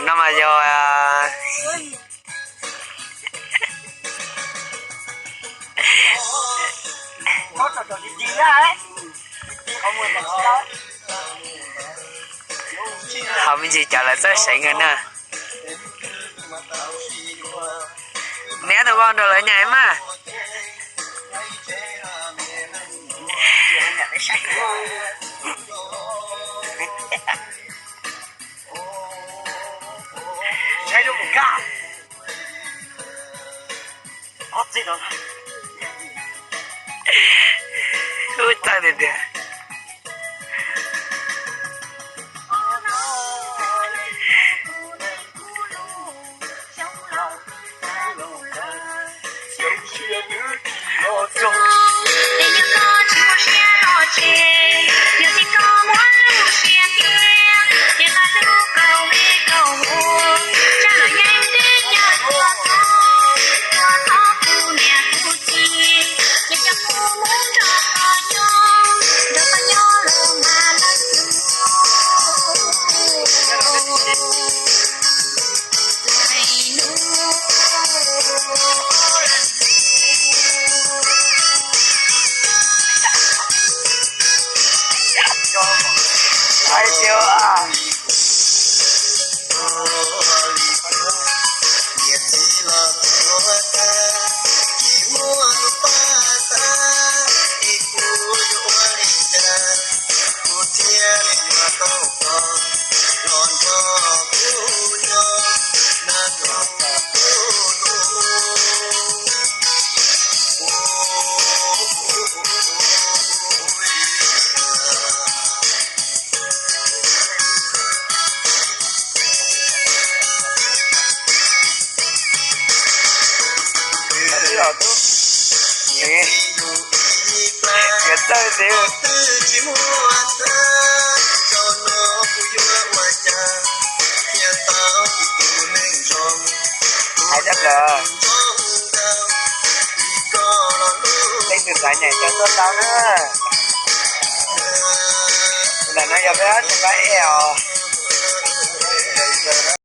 No mas yog ho me ntsis cov lawv txawj seev kawg na. Neb tus vauj nrog lawv nyaim mas. Ub txawj tiag tiag. Txiav txawj xwb. Hais rau lawv, leej twg xav nyaim rau tuaj tau na. Ntawm no yog peb ob tsev npab ej os.